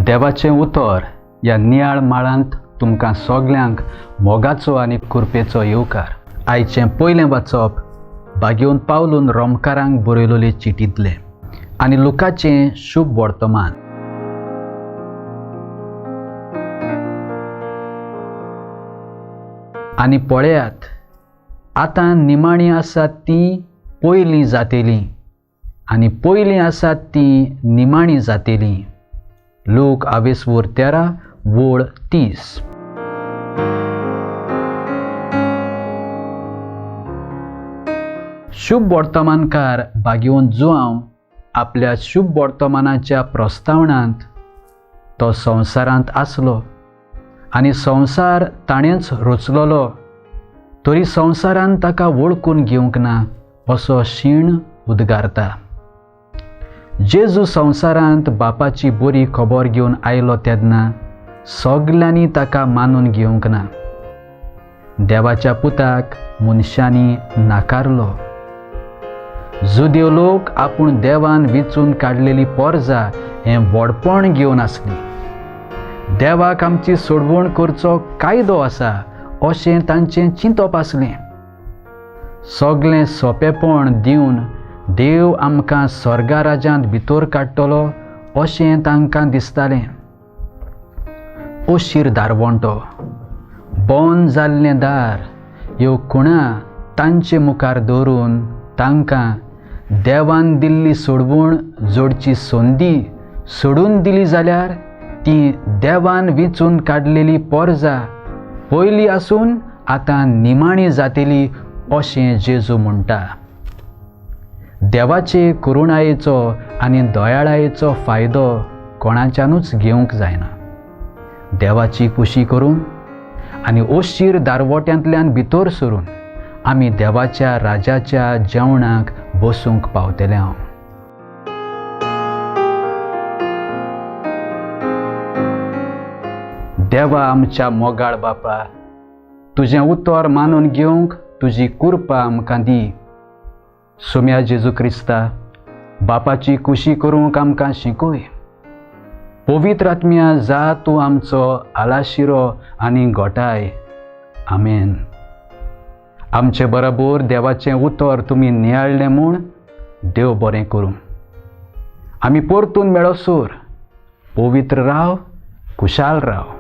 देवाचें उतर ह्या नियाळ माळांत तुमकां सगल्यांक मोगाचो आनी कृपेचो येवकार. आयचें पयलें वाचप बागेवन पावलून रोमकारांक बरयलेले चिटींतलें आनी लुकाचें शुभ वर्तमान. आनी पळयात, आतां निमाणी आसात ती पयलीं जातेली आनी पयलीं आसात ती निमाणी जातेली. लूक आवेसवूर 13:30. शुभ वर्तमानकार बागेवन जुआंव आपल्या शुभ वर्तमानाच्या प्रस्तावनांत तो संवसारांत आसलो आनी संवसार ताणेंच रचलोलो, तरी संवसारान ताका वळखून घेवंक ना असो शीण उद्गारता. जेजू संवसारांत बापाची बरी खबर घेवन आयलो तेन्ना सगल्यांनी ताका मानून घेवंक ना. देवाच्या पुताक मनशांनी नाकारलो. जुदेव लोक आपूण देवान विचून काडलेली पोरजा हें व्हडपण घेवन आसली. देवाक आमची सोडवण करचो कायदो आसा अशें तांचें चिंतप आसलें. सगलें सोंपेपण दिवन देव आमकां स्वर्गा राज्यांत भितर काडटलो अशें तांकां दिसतालें. अशीर दारवंटो, बंद जाल्लें दार ह्यो खुणा तांचे मुखार दवरून तांकां देवान दिल्ली सोडवण जोडची संदी सोडून दिली जाल्यार ती देवान विंचून काडलेली पोरजा पयली आसून आतां निमाणी जातेली अशें जेजू म्हणटा. देवाचे करुणायेचो आनी दयाळायेचो फायदो कोणाच्यानूच घेवंक जायना. देवाची कुशी करून आनी अशीर दारवट्यांतल्यान भितर सरून आमी देवाच्या राजाच्या जेवणाक बसूंक पावतले. हांव देवा आमच्या मोगाळ बापा, तुजें उतर मानून घेवंक तुजी कृपा आमकां दी. सोम्या जेजू क्रिस्ता, बापाची कुशी करूंक आमकां शिकय. पवित्र आत्म्या जा तूं आमचो आलाशिरो आनी गोठाय. आमेन. आमचे बरोबर देवाचें उतर तुमी नियाळ्ळें म्हूण देव बरें करूं. आमी परतून मेळोसर पवित्र राव, खुशाल राव.